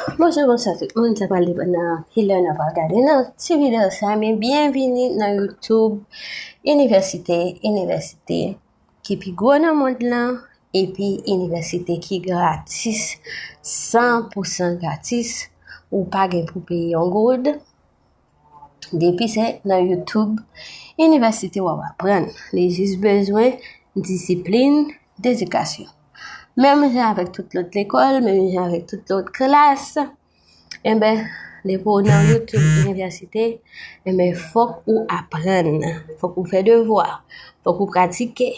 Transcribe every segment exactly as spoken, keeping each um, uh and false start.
Bonjou, bonswa tout moun, sa pral depann nan ki lè n ap gade nan ti videyo sa, men byenvini nan YouTube Inivèsite, inivèsite ki pi gwo nan mond lan, epi inivèsite ki gratis, san pou san gratis, ou pa gen pou peye yon goud. Depi se nan YouTube Inivèsite w ap aprann. Li jis bezwen disiplin, dedikasyon. Menm jan avèk tout lòt lekòl, menm jan avèk tout lòt klas, enben, depi w nan YouTube Inivèsite, enben, fòk ou aprann, fòk ou fè devwa, fòk ou pratike.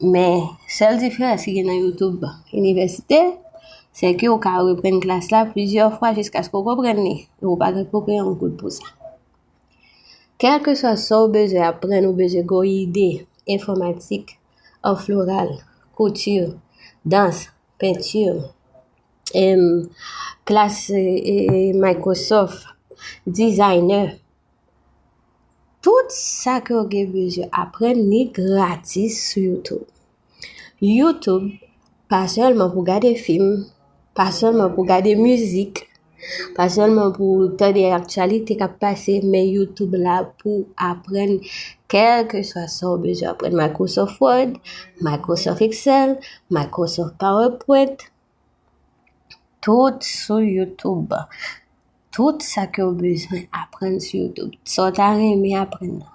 Men, sèl diferans ki gen nan YouTube Inivèsite, se ke w ka reprann klas la plizyè fwa jiskaske w konprann li, e w pa gen pou peye yon goud pou sa. Kèlkeswa sa w bezwen aprann, ou bezwen gen yon ide, enfòmatik, ar floral, kouti, dans, penti, em, klas, e, e, Microsoft, designer, tout sa ke w gen bezwen aprann, li gratis sou YouTube. YouTube, pa sèlman pou gade fim, pa sèlman pou gade mizik, pa sèlman pou tande aktyalite k ap pase, men YouTube la pou aprann kèlkeswa sa w bezwen aprann. Microsoft Word, Microsoft Excel, Microsoft PowerPoint, tout sou YouTube. Tout sa ke w bezwen aprann sou YouTube. Sa w ta renmen aprann nan.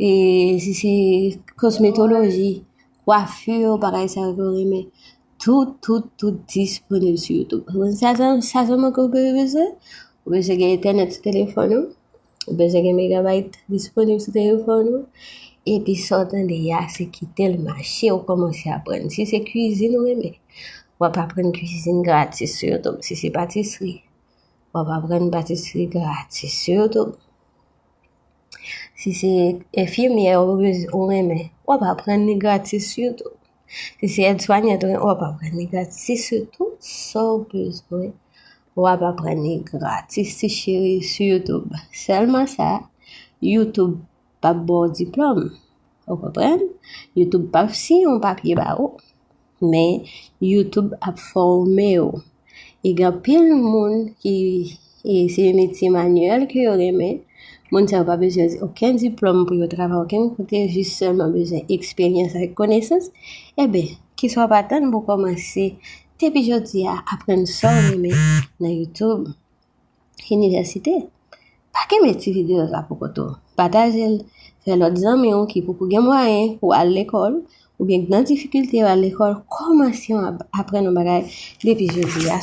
E si se kosmetoloji, kwafi, bagay sa yo ke w renmen, tout, tout, tout disponib sou YouTube. Ou konn sa, sa, sa sèlman ke w bezwen? Ou bezwen gen entènèt sou telefòn ou, ou bezwen gen megabayt disponib sou telefòn ou, epi sa w tande a, se kite l mache, ou kòmanse aprann. Si se kwizin ou renmen, w ap aprann kwizin gratis sou YouTube. Si se patisri, w ap aprann patisri gratis sou YouTube. Si se enfimyè ou, ou renmen, w ap aprann li gratis sou YouTube. Si se èdswanyant ou, w ap aprann li gratis sou YouTube. Sa w bezwen, w ap aprann li gratis, ti cheri, sou YouTube. Sèlman sa, YouTube p ap ba w diplòm. Ou konprann? YouTube p ap siyen yon papye ba ou. Men, YouTube ap fòme w. E gen anpil moun ki, e, se metye manyèl ke yo renmen. Moun sa yo pa bezwen okenn diplòm pou yo travay okenn kote, jis sèlman bezwen eksperyans avèk konesans. Enben, kisa w ap atann pou w kòmanse depi jodi a aprann sa w renmen nan YouTube Inivèsite? Pa kenbe ti videyo sa pou kont ou. Pataje l, fè lòt zanmi w ki poko gen mwayen pou al lekòl, oubyen ki nan difikilte yo al lekòl, kòmanse yon ap-, aprann yon bagay depi jodi a.